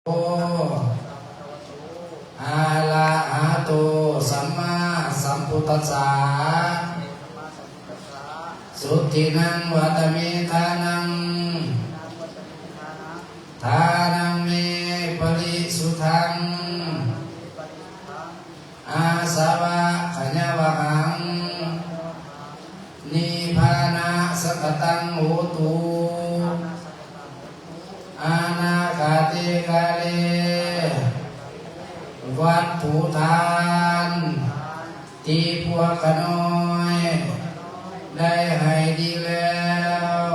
ອະລະຫະໂຕ ສຳມາສຳພຸດທັດສະ ສຸທິນັງ ວັດຕະເມ ທານັງ ທານັງເມ ປະລິສຸດທັງ ອາສະວະຂະຍະວະຫັງ ນິບພານະສັງຄະຕັງໂຫຕຸ ອະນາຄາເຕກາເລ ວັດຖຸທານທີ່ພວກຂ້ານ້ອຍໄດ້ໃຫ້ດີແລ້ວ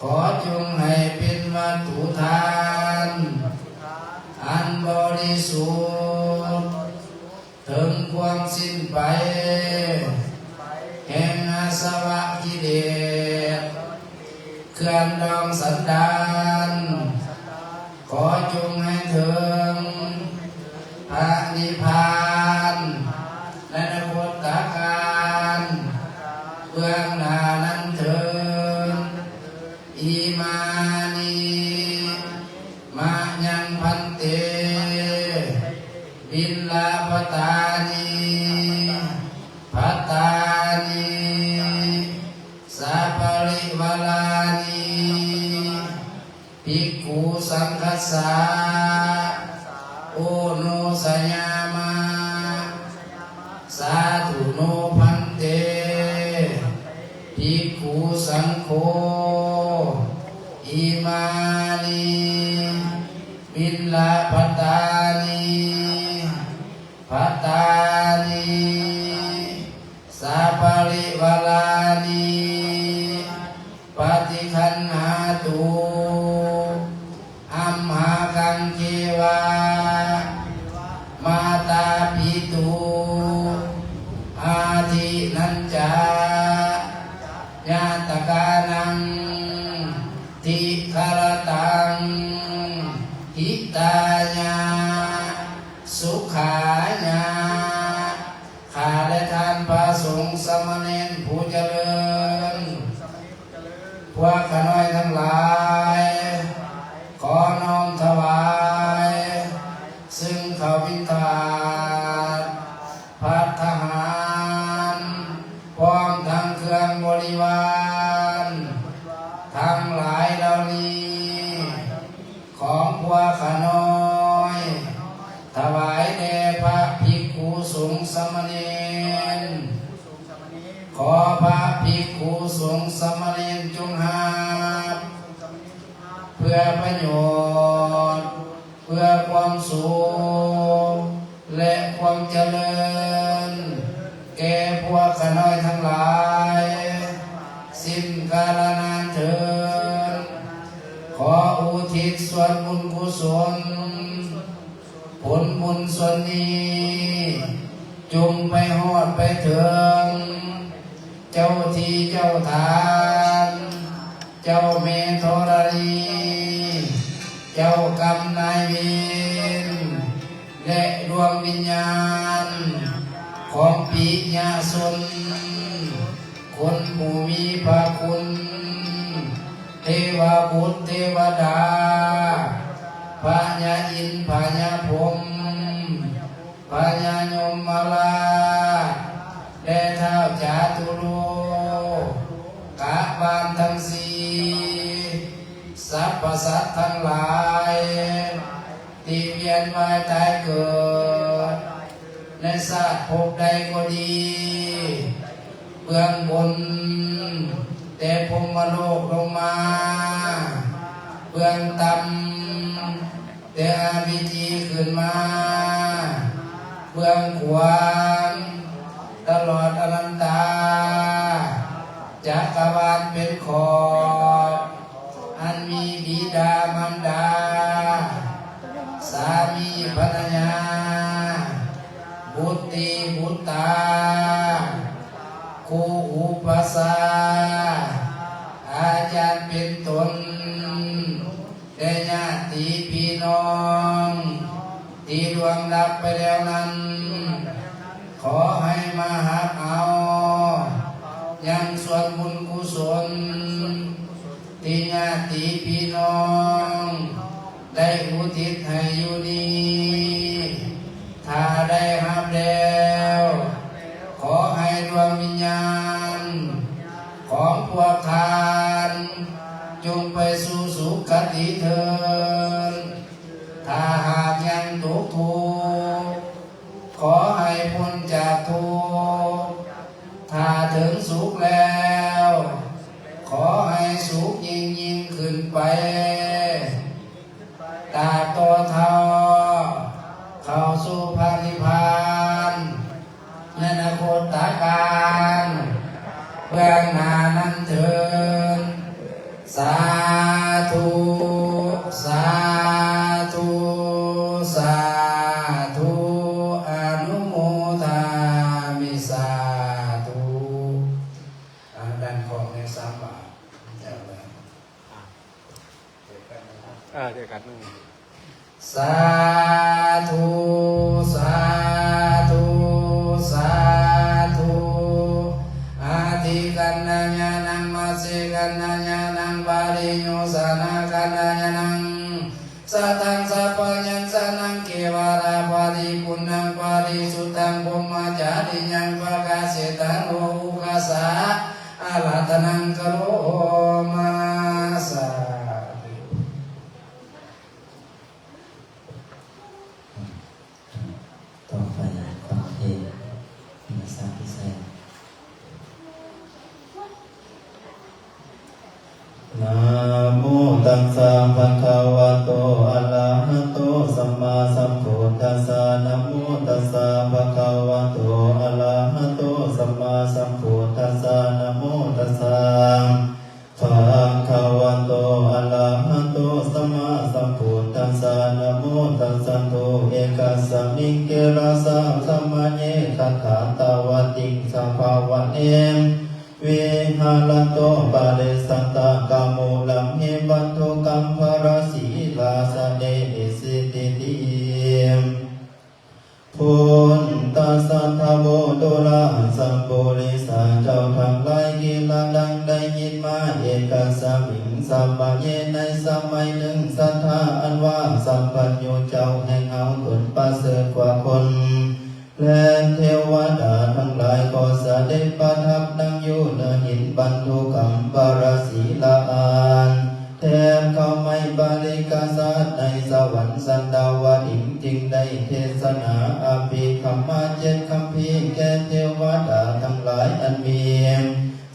ຂໍຈົ່ງໃຫ້ເປັນວັດຖຸທານອັນບໍລິສຸດ ເຖິງຄວາມສິ້ນໄປແຫ່ງອາສະວະກິເລດ ເຄື່ອງດອງສັນດານ ຂໍຈົ່ງໃຫ້ເຖິງພະນິບພານໃນອະນາຄົດຕະການເບື້ອງໜ້ານັ້ນເທີ້ນ. ອິມານິ ມະຍັງ ພັນເຕ ບິນລາປະຕານິ ພັດຕານິ ສະປະລິວາລານິ ພິກຂຸສັງຄັດສະ ໂອໂນຊະຍາມະ ສາທຸໂນ ພັນເຕ ພິກຂຸສັງໂຄ ອິມານິ ບິນລາປະຕານິ ພັດຕານິ ສະປະລິວາລານິ ປະຕິຄັນຫາຕຸ ອັມຫາກັງ ເຄວາ ມາຕາປິຕຸ ອາທິນັນຈະ ຍາຕະການັງ ທິຄະລະຕັງ ຫິຕາຍະ ສຸຂາຍະ. ຂ້າແລະທ່ານພະສົງສາມະເນນຜູ້ຈະເລີນ ພວກຂ້ານ້ອຍທັງຫຼາຍ ຂໍນ້ອມຖວາຍ ຊຶ່ງເຂົ້າບິນທະບາດ ພັດຕາຫານ ພ້ອມທັງເຄື່ອງບໍລິວານ ທັງຫຼາຍເຫຼົ່ານີ້ ຂອງພວກຂ້ານ້ອຍ ຖວາຍແດ່ພະພິກຂຸສົງສາມະເນນ. ຂໍພະພິກຂຸສົງສາມະເນນຈົ່ງຮັບ ເພື່ອປະໂຫຍດ ເພື່ອຄວາມສຸກ ແລະ ຄວາມຈະເລີນ ແກ່ພວກຂ້ານ້ອຍທັງຫຼາຍ ສິ້ນກາລະນານເທີ້ນ. ຂໍອຸທິດສ່ວນບຸນກຸສົນ ຜົນບຸນສ່ວນນີ້ ຈົ່ງໄປຮອດໄປເຖິງ ເຈົ້າທີ່ເຈົ້າທານ ເຈົ້າແມ່ທໍລະນີ ເຈົ້າກຳນາຍເວນ ແລະ ດວງວິນຍານ ຂອງປິຍະຊົນ ຄົນຜູ້ມີພະຄຸນ ເທວະບຸດເທວະດາ ພະຍາອິນ ພະຍາພົມ ພະຍາຍົມມະລາດ ແລະ ທ້າວຈາຕຸໂລກະບານທັງສີ່ ສັບພະສັດທັງຫຼາຍ ທີ່ວຽນວ່າຍຕາຍເກີດ ໃນຊາດພົບໃດກໍດີ ເບື້ອງບົນ ແຕ່ພົມມະໂລກລົງມາ ເບື້ອງຕ່ຳ ແຕ່ອະວິຈີຂຶ້ນມາ ເບື້ອງຂວາງ ຕະຫຼອດອະນັນຕາ ຈັກກະວານເປັນຂອບ ອັນມີບິດາມານດາ ສາມີພັນລະຍາ ບຸດຕີບຸດຕາ ຄູ່ອຸປັດຊາ ອາຈານເປັນຕົ້ນ ແຕ່ຍາດຕິພີ່ນ້ອງ ທີ່ລ່ວງລັບໄປແລ້ວນັ້ນ ຂໍໃຫ້ມາຮັບເອົາ ຍັງສ່ວນບຸນກຸສົນ ທີ່ຍາດຕິພີ່ນ້ອງ ໄດ້ອຸ ຈິດໃຫ້ຢູ່ດີ. ຖ້າໄດ້ຮັບແລ້ວ ຂໍໃຫ້ດວງວິນຍານຂອງພວກທ່ານ ຈົ່ງໄປສູ່ສຸຄະຕິເທີນ. ຖ້າຫາກຍັງຕົກທຸກ ຂໍໃຫ້ພົ້ນຈາກທຸກ. ຖ້າເຖິງສຸກແລ້ວ ຂໍໃຫ້ສຸກຍິ່ງໆຂຶ້ນໄປ. ຕາບຕໍ່ເທົ່າເຂົ້າສູ່ພະນິບພານ ໃນອະນາຄົດຕະການເບື້ອງໜ້ານັ້ນເທີ້ນ. ສາທຸ ສາທຸ ສາທຸ ອະນຸໂມທາມິ ສາທຸ. ອາ ດັນຂອງໃນສາມບາດ. ເຈົ້າແລ້ວ ອ່າ ເດີກັນ ສາທຸ ສາທຸ ສາທຸ. ອະທິກະນະຍານັງ ມັດສະກະນະຍານັງ ປະລິໂຍຊານະກະນະຍານັງ ສະຕັງ ສະພະຍັນຊະນັງ ເກວະລາ ປະລິປຸນນັງ ປະລິສຸດທັງ ພົມມະຈາຣິຍັງ ປະກາເສຕະໂນ ອຸຄາສາ ອາລາທະນັງ ກະໂລມາ. ສາທຸ. ຕໍ່ໄປ ຟັງເທດນະ ສາທຸ. ນະໂມຕັດສະ ພະຄະວະໂຕ ອະລະຫະໂຕ ສຳມາສຳພຸດທັດສະ. ນະໂມຕັດສະ ພະຄະວະໂຕ ອະລະຫະໂຕ ສຳມາສຳພຸດທັດສະ. ນະໂມຕັດສະ ພະຄະວະໂຕ ອະລະຫະໂຕ ສຳມາສຳພຸດທັດສະ. ນະໂມຕັດສະ ທຸເອກັດສະມິງ ເກລະສະສະມະເຍ ຕະຖາຕະວະຕິງ ສະພາວະເອ ວິຫາລະໂຕ ປະເຣສັນຕະ ກະມູລະເມ ບັນທຸກັງ ພະລະສີລາສະເນ ອິສິຕິຕິ ພຸນຕັດສະ ທະໂວ ຕຸລາສັບປຸລິສາ ເຈົ້າທັງຫຼາຍທີ່ລະດັງໄດ້ຍິນມາ ເອກັດສະມິງ ສະມະເຍ ໃນສະໄໝໜຶ່ງ ສັດທາອັນວ່າສັບພັນຍູເຈົ້າແຫ່ງເຮົາຕົນປະເສີດກວ່າຄົນ ແລະ ເທວະດາທັງຫຼາຍກໍສະເດັດປະທັບນັ່ງຢູ່ເໜືອຫີນບັນທຸກຳ ປະລະສີລະອານ ແທນເຂົ້າໄມ້ປະລິກະສາດ ໃນສະຫວັນສັນດາວະດິງ ຈຶ່ງໄດ້ເທສະໜາອະພິທຳມະເຈັດຄຳພີ ແກ່ເທວະດາທັງຫຼາຍ ອັນມີ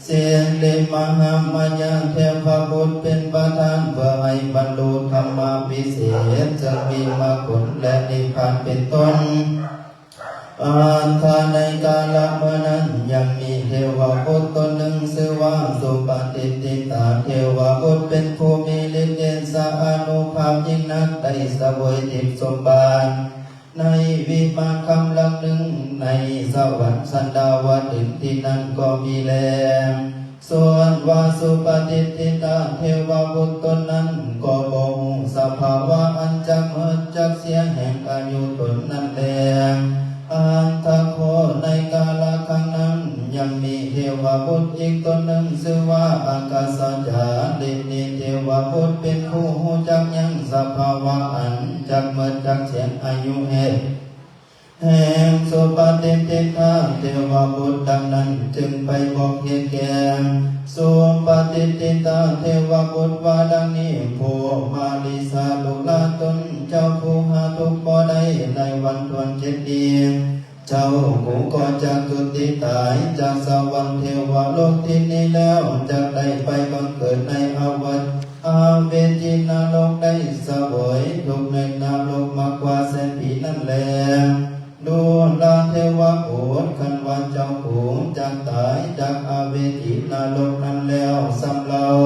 ສິລິມະຫາມາຍາເທວະບຸດເປັນປະທານ ເພື່ອໃຫ້ບັນລຸທຳມະວິເສດ ເຊິ່ງມີມາຜົນ ແລະ ນິບພານເປັນຕົ້ນ. ອັດຖາ ໃນກາລະເມື່ອນັ້ນ ຍັງມີເທວະບຸດຕົນໜຶ່ງ ຊື່ວ່າ ສຸປະຕິດທິຕາເທວະບຸດ ເປັນຜູ້ມີລິດເດຊະອານຸພາບຍິ່ງນັກ ໄດ້ສະເຫວີຍທິບສົມບັດ ໃນວິມານຄຳຫຼັງໜຶ່ງ ໃນສະຫວັນສັນດາວະດິງ ທີ່ນັ້ນກໍມີແລ. ສ່ວນວ່າສຸປະຕິດທິຕາເທວະບຸດຕົນນັ້ນ ກໍບໍ່ຮູ້ສະພາວະອັນຈັກໝົດຈັກເສຍແຫ່ງອາຍຸຕົນນັ້ນແລ. ອັດຖະໂຄ ໃນກາລະຄັ້ງນັ້ນ ຍັງມີເທວະບຸດອີກຕົນໜຶ່ງ ຊື່ວ່າ ອາກາສະຈາລິນີເທວະບຸດ ເປັນຜູ້ຮູ້ຈັກຍັງສະພາວະອັນຈັກໝົດຈັກເສຍອາຍຸແຫ່ງ ແຫ່ງສຸປະຕິດທິຕາເທວະບຸດ ດັ່ງນັ້ນຈຶ່ງໄປບອກເຫດແກ່ສຸປະຕິດທິຕາເທວະບຸດວ່າດັ່ງນີ້ ໂພມາລິສາ ດຸລາ ຕົນເຈົ້າຜູ້ຫາທຸກບໍ່ໄດ້ໃນວັນທວນເຈັດນີ້ ເຈົ້າກູກໍຈັກຈຸຕິຕາຍຈາກສະຫວັນເທວະໂລກທິດນີ້ແລ້ວ ຈັກໄດ້ໄປບັງເກີດໃນອະເວ ອະເວຈີນະລົກ ໄດ້ສະເຫວີຍທຸກໃນນະລົກມາກວ່າແສນປີນັ້ນແລ. ດຸລາເທວະບຸດ ຄັນວ່າເຈົ້າກູຈັກຕາຍຈາກອະເວຈີນະລົກນັ້ນແລ້ວ ສ່ຳເຫຼົ່າ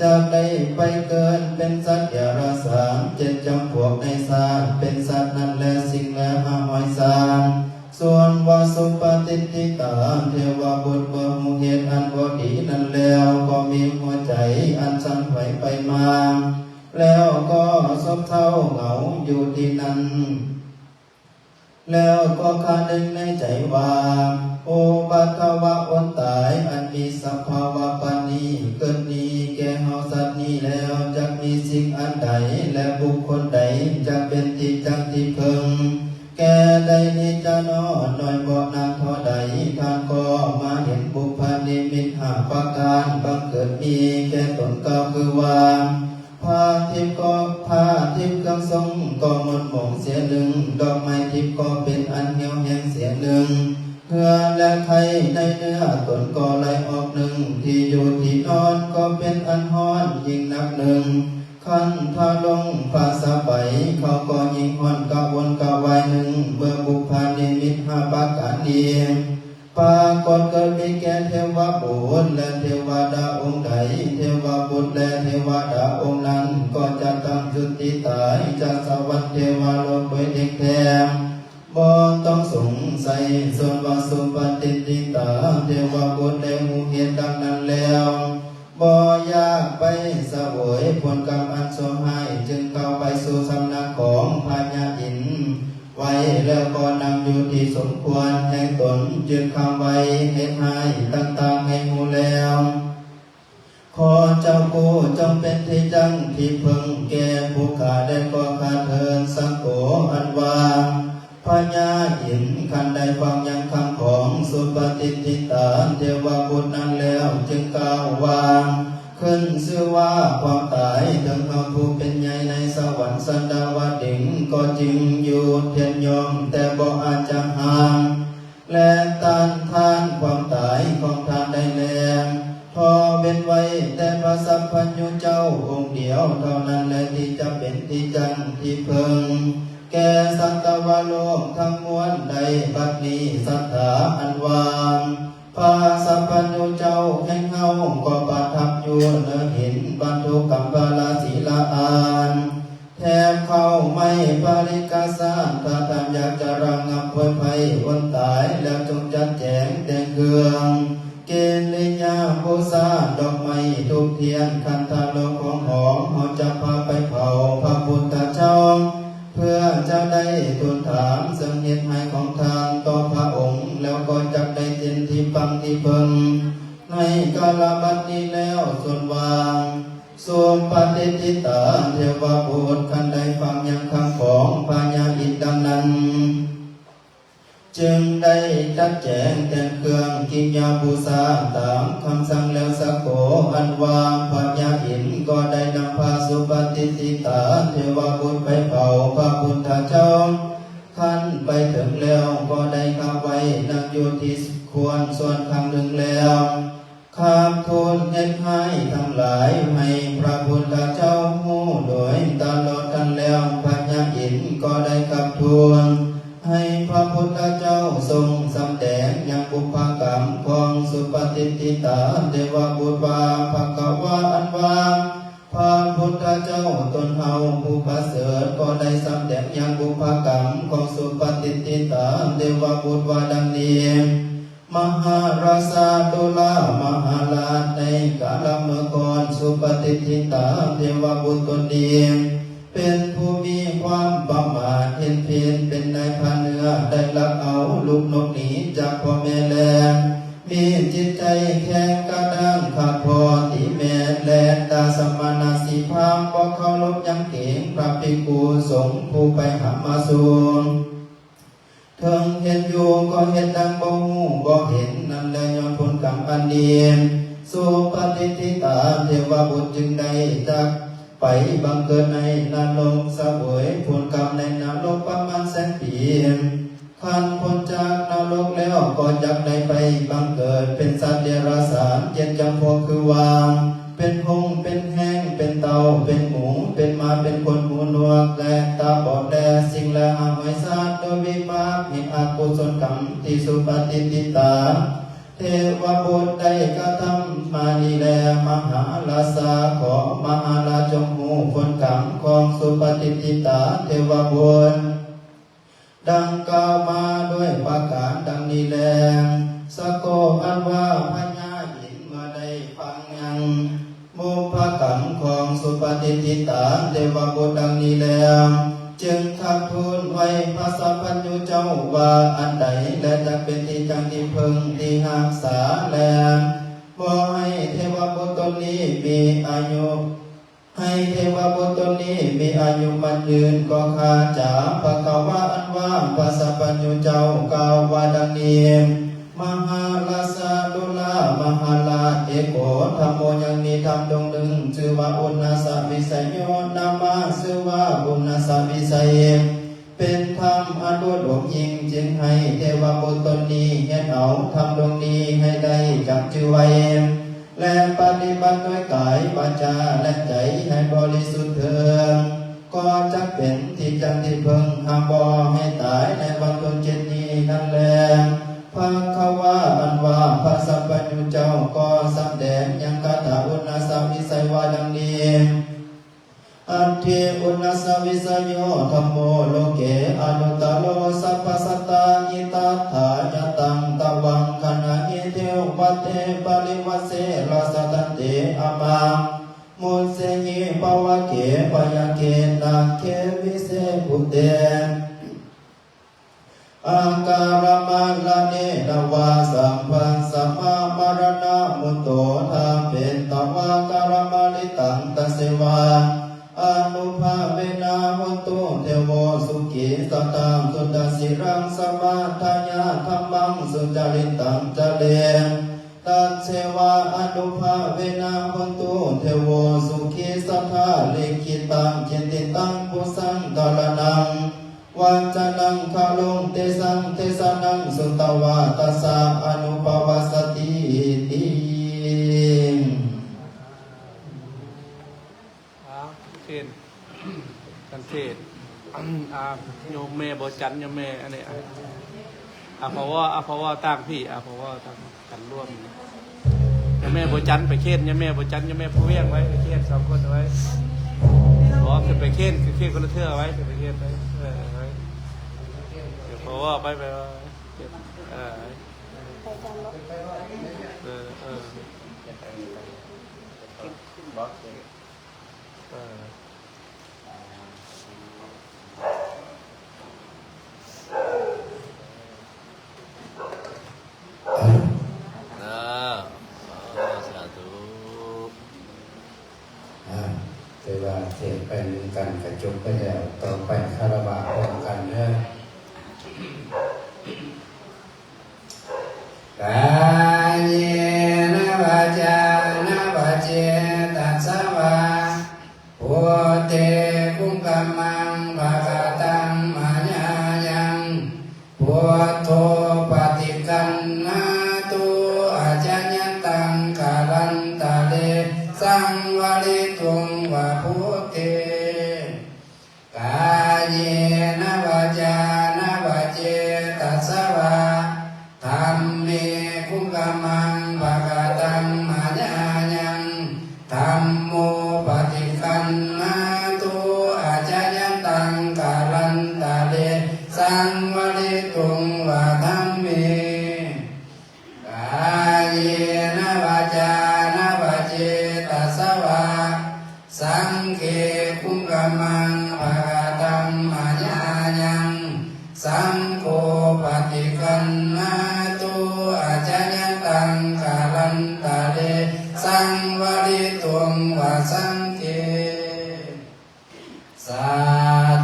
ຈັກໄດ້ໄປເກີດເປັນສັດເດຍລະສານເຈັດຈຳພວກໃນຊາດເປັນສັດນັ້ນແລ ສິ່ງແລຫ້າຮ້ອຍຊາດ. ສ່ວນວ່າສຸປະຕິດທິຕາເທວະບຸດ ເມື່ອຮູ້ເຫດອັນບໍ່ດີນັ້ນແລ້ວ ກໍມີຫົວໃຈອັນສັ່ນໄຫວໄປມາ ແລ້ວກໍສົບເສົ້າເຫງົາຢູ່ທີ່ນັ້ນ ແລ້ວກໍຄະນຶງໃນໃຈວ່າ ອຸປັດທະວະອົດຕາຍອັນມີສະພາວະປານນີ້ ເກີດມີແກ່ເຮົາສັດນີ້ແລ້ວ ຈັກ ມີສິ່ງອັນໃດ ແລະ ບຸກຄົນໃດ ຈະເປັນທີ່ຈັກທີ່ເພິ່ງແກ່ໄດ້ນີ້ຈະໜໍ? ໜ້ອຍເບາະໜາເທົ່າໃດ ທ່ານກໍມາເຫັນບຸບພະນິມິດຫ້າປະການ ບັງເກີດມີແກ່ຕົນກ່າວຄືວ່າ ຜ້າທິບກໍ ຜ້າທິບເຄື່ອງຊົງກໍໝົນໝອງເສຍໜຶ່ງ, ດອກໄມ້ທິບກໍເປັນອັນຫ່ຽວແຫ້ງເສຍໜຶ່ງ, ເຫື່ອແລະໄຂ້ໃນເນື້ອຕົນກໍໄຫຼອອກໜຶ່ງ, ທີ່ຢູ່ທີ່ນອນກໍເປັນອັນຮ້ອນຍິ່ງໜັກໜຶ່ງ, ຄັນຖ້າລົງຜ້າສະໄບ ເຂົາກໍຍິ່ງຮ້ອນກະວົນກະວາຍໜຶ່ງ. ເມື່ອບຸບພະນິມິດຫ້າປະການນີ້ ປາກົດເກີດມີແກ່ເທວະບຸດ ແລະ ເທວະດາອົງໃດ, ເທວະບຸດ ແລະ ເທວະດາອົງນັ້ນ ກໍຈະຕັ້ງຈຸດຕິຕາຍຈາກສະຫວັນເທວະໂລກໂດຍເດັດແທ້, ບໍ່ຕ້ອງສົງໄສ. ສ່ວນວ່າສຸປະຕິດທິຕາເທວະບຸດໄດ້ຮູ້ເຫດດັ່ງນັ້ນແລ້ວ ບໍ່ຢາກໄປສະເຫວີຍຜົນກຳອັນຊົ່ວຮ້າຍ, ຈຶ່ງກ້າວໄປສູ່ສຳນັກຂອງພະຍາອິນໄວ້ ແລ້ວກໍນັ່ງຢູ່ທີ່ສົມຄວນແຫ່ງຕົນ, ຈຶ່ງຂັງໄວ້ເຫດຮ້າຍຕ່າງໆໃຫ້ຮູ້ແລ້ວ. ຂໍເຈົ້າຜູ້ຈົ່ງເປັນທີ່ຢັ້ງທີ່ເພິ່ງແກ່ຜູ້ຂ້າ ແລະ ກໍຂ້າເທີນສັກໂກ ອັນວ່າ ພະຍາອິນຄັນໄດ້ຟັງຍັງຄຳຂອງສຸປະຕິດທິຕາເທວະບຸດນັ້ນແລ້ວ ຈຶ່ງກ່າວວ່າ ຂຶ້ນຊື່ວ່າຄວາມຕາຍ, ເຖິງເຮົາຜູ້ເປັນໃຫຍ່ໃນສະຫວັນສັນດາວະດິງ ກໍຈິງຢູ່ທຽນຍອມ ແຕ່ບໍ່ອາດຈະຫ້າມ ແລະ ຕ້ານທານຄວາມຕາຍຂອງທ່ານໄດ້ແລ. ຂໍເວັ້ນໄວ້ແຕ່ພະສັບພັນຍູເຈົ້າອົງດຽວເທົ່ານັ້ນແລ ທີ່ຈະເປັນທີ່ຢັ້ງທີ່ເພິ່ງແກ່ສັດຕະວະໂລກທັງມວນໄດ້. ບັດນີ້ສັດທາອັນວ່າ ພະສັບພັນຍູເຈົ້າແຫ່ງເຮົາກໍປະທັບຢູ່ເໜືອຫີນບັນທຸກຳປະລາສີລາອານ ແຖບເຂົ້າໄມ້ປາລິກະສານ. ຖ້າທ່ານຢາກຈະລະງັບໂພຍໄພອົນຕາຍແລ້ວ ຈົ່ງຈັດແຈງແຕ່ງເຄື່ອງກິລິຍາບູຊາ ດອກໄມ້ທູບທຽນ ຄັນທາໂລກຂອງຫອມ ເຮົາຈະພາໄປເຜົາພະພຸດທະເຈົ້າ ເພື່ອຈະໄດ້ທູນຖາມເຊິ່ງເຫດຮ້າຍຂອງທ່ານຕໍ່ພະອົງ ແລ້ວກໍຈັກໄດ້ເປັນທີ່ພັງທີ່ເພິ່ງໃນກາລະບັດນີ້ແລ້ວ. ສ່ວນວ່າ ສຸປະຕິດທິຕາເທວະບຸດ ຄັນໄດ້ຟັງຍັງຄຳຂອງພະຍາອິນດັ່ງນັ້ນ ຈຶ່ງໄດ້ຈັດແຈງແຕ່ງເຄື່ອງກິລິຍາບູຊາຕາມຄຳສັ່ງແລ້ວ ສັກໂກ ອັນວ່າພະຍາອິນ ກໍໄດ້ນຳພາສຸປະຕິດທິຕາເທວະບຸດໄປເຜົາພະພຸດທະເຈົ້າ. ຄັນໄປເຖິງແລ້ວ ກໍໄດ້ຂັບໄວ້ນັ່ງຢູ່ທີ່ຄວນສ່ວນຂ້າງໜຶ່ງແລ້ວ ຂັບທູນເຫດຮ້າຍທັງຫຼາຍໃຫ້ພະພຸດທະເຈົ້າຮູ້ໂດຍຕະຫຼອດກັນແລ້ວ. ພະຍາອິນກໍໄດ້ຂັບທູນໃຫ້ພະພຸດທະເຈົ້າຊົງສຳແດງຍັງບຸບພະກຳຂອງສຸປະຕິດທິຕາເທວະບຸດວ່າ ພະຄະວາ ອັນວ່າ ພະພຸດທະເຈົ້າຕົນເຮົາຜູ້ປະເສີດ ກໍໄດ້ສຳແດງຍັງບຸບພະກຳຂອງສຸປະຕິດທິຕາເທວະບຸດວ່າດັ່ງນີ້. ມະຫາລາຊາຕຸລາມະຫາລາດ ໃນກາລະເມື່ອກ່ອນ ສຸປະຕິດທິຕາເທວະບຸດຕົນນີ້ ເປັນຜູ້ມີຄວາມປະໝາດ ເຫັນຜິດ ເປັນນາຍພານເໜືອ ໄດ້ລັກເອົາລູກນົກໜີຈາກພໍ່ແມ່ ແລະ ມີຈິດໃຈແຂງກະດ້ານ ຂ້າພໍ່ຕີແມ່ ແລະ ດາສະມະນະສີພາມ ບໍ່ເຄົາລົບຍັງເກງພະພິກຂຸສົງຜູ້ໄປຫາມາສູ່ ເຖິງເຫັນຢູ່ກໍເຮັດດັ່ງບໍ່ຮູ້ບໍ່ເຫັນນັ້ນແລ. ຍ້ອນຜົນກຳອັນນີ້ ສຸປະຕິດທິຕາເທວະບຸດຈຶ່ງໄດ້ຈັກໄປບັງເກີດໃນນະລົກ ສະເຫວີຍຜົນກຳໃນນະລົກປະມານແສນປີ. ຄັນພົ້ນຈາກນະລົກແລ້ວ ກໍຈັກໄດ້ໄປບັງເກີດເປັນສັດເດຍລະສານເຈັດຈຳພວກ ຄືວ່າ ເປັນຫົງ ເປັນແຮງ ເປັນເຕົ່າ ເປັນໝູ ເປັນໝາ ເປັນຄົນ ຫູໜວກ ແລະ ຕາບອດ ແລະ ສິ່ງລະຫາມາຍສາດ ໂດຍວິບາກແຫ່ງອະກຸສົນກຳທີ່ສຸປະຕິດທິຕາເທວະບຸດໄດ້ກະທຳມານີ້ແລ. ມະຫາລາຊາ ຂໍມະຫາລາຈງຮູ້ຜົນກຳຂອງສຸປະຕິດທິຕາເທວະບຸດ ດັ່ງກ່າວມາດ້ວຍປະການດັ່ງນີ້ແລ. ສະໂກ ອັນວ່າພະຍາອິນ ເມື່ອໄດ້ຟັງຍັງບຸບພະກຳຂອງສຸປະຕິດທິຕາເທວະບຸດດັ່ງນີ້ແລ້ວ ຈຶ່ງຂັບທູນໄຫວ້ພະສັບພັນຍູເຈົ້າວ່າ ອັນໃດແລ ຈັກເປັນທີ່ຈັກທີ່ເພິ່ງທີ່ຮັກສາ ແລະ ບໍ່ໃຫ້ເທວະບຸດຕົນນີ້ມີອາຍຸ ໃຫ້ເທວະບຸດຕົນນີ້ມີອາຍຸໝັ້ນຍືນ ກໍຂ້າຈາພະຄະວາອັນວ່າພະສັບພັນຍູເຈົ້າກ່າວວ່າດັ່ງນີ້ ມະຫາລາຊາດຸລາມະຫາລາດ ເອໂກທຳໂມ ຍັງມີທຳດົງໜຶ່ງ ຊື່ວ່າອຸນນະສະວິໄສໂຍ ນາມະຊື່ວ່າອຸນນະສະວິໄສ ເປັນທຳອັນໂອດໂອມຍິ່ງ ຈຶ່ງໃຫ້ເທວະບຸດຕົນນີ້ຮຽນເອົາທຳດົງນີ້ໃຫ້ໄດ້ຈຳຈື່ໄວ້ ແລະ ປະຕິບັດດ້ວຍກາຍ ວາຈາ ແລະ ໃຈໃຫ້ບໍລິສຸດເທີ້ງ ກໍຈັກເປັນທີ່ຈັກທີ່ເພິ່ງ ຫາບໍ່ໃຫ້ຕາຍໃນວັນທຸກເຈັດນີ້ນັ້ນແລ. ພະຄະວາອັນວ່າພະສັບພັນຍູເຈົ້າກໍສຳແດງຍັງຄາຖາອຸນນະສະວິໄສວ່າດັ່ງນີ້ ອັດຖິອຸນນະສະວິໄສໂຍ ທຳໂມ ໂລເກ ອະນຸດຕະໂລ ສັບພະສັດຕາຫິຕາທາ ຍະຕັງ ຕະວັງ ຄະນະຫິ ເທວະເຕ ປະລິວັດເຊ ລາຊະຕັນເຕ ອາມາ ມຸດເສຫິ ປະວະເກ ພະຍາເກ ນາເກ ວິເສ ພູເຕ ອາກາລະມະລະເນນະວາ ສັບພັດສະມາ ມະລະນະມຸດໂຕ ທາເປຕະວາ ກາລະມະລິຕັງ ຕັດເສວາ ອະນຸພາເວນະ ໂຫນຕຸ ເທໂວ ສຸຂີ ສະຖາ ສຸດທະສີລັງ ສະມາທະຍາ ທຳມັງ ສຸຈະລິຕັງ ຈະເຣ ຕັດເສວາ ອະນຸພາເວນະ ໂຫນຕຸ ເທໂວ ສຸຂີ ສະຖາ ລິຂິຕັງ ກິດຕິຕັງ ປຸດສັງ ກາລະນັງ ວັດຈະນັງ ຄາລຸງ ເຕສັງ ເທສະນັງ ສຸຕະວາ ຕັດສະ ອະນຸປະວັດສະຕິ ຕິ ອາ ເທດ ກັນເທດ ອາ ໂຍມແມ່ບໍ່ຈັນ ໂຍມແມ່ອັນນີ້ ອາ ອາພະວໍ ອາພະວໍຕາງພີ້ ອາພະວໍຕາງກັນລວມ ໂຍມແມ່ບໍ່ຈັນໄປເຄດ ໂຍມແມ່ບໍ່ຈັນ ໂຍມແມ່ຜູ້ວຽງໄວ້ ໄປເຄດສອງຄົນໄວ້ ບໍ່ ຂຶ້ນໄປເຄດ ຂຶ້ນເຄດຄົນລະເທື່ອໄວ້ ຂຶ້ນໄປເຄດໄວ້ ເອີ ໄວ້ ອາພະວໍໄປ ໄປ ເອີ ໄປຈັນບໍ່ ເອີ ເອີ ບໍ່ ເອີ ເອີ ສາທຸ ອ່າ ຖືວ່າເສຍງໄປນຳກັນກະຈົບໄປແລ້ວ ຕໍ່ໄປຄາລະວະພ້ອມກັນເດີ. ກາເຍນະວາຈານະວະເຈຕະສະວາ ພຸດເທກຸງກະມັງພະຄະຕັງມະຍາຍັງ ພຸດໂທປະຕິກຳນາຕຸ ອາຈະຍັນຕັງກາລັນຕະເລ ສັງວະລິຕຸງວາພຸດເທ ກາເຍນະວາຈານະວະເຈຕະສະວາ ທຳເມກຸງກະມັງພະຄະຕັງມະຍາຍັງ ທຳໂມປະຕິກຳນາຕຸ ອາຈະຍັນຕັງກາລັນຕະເລ ສັງວະລິຕຸງວາທຳເມ ກາເຍນະວາຈານະວະເຈຕະສະວາ ສັງເຄກຸງກະມັງພະຄະຕັງມະຍາຍັງ ສັງໂຄປະຕິກຳນາຕຸ ອາຈະຍັນຕັງກາລັນຕະເລ ສັງວະລິຕຸງວາສັງເຄ ສາ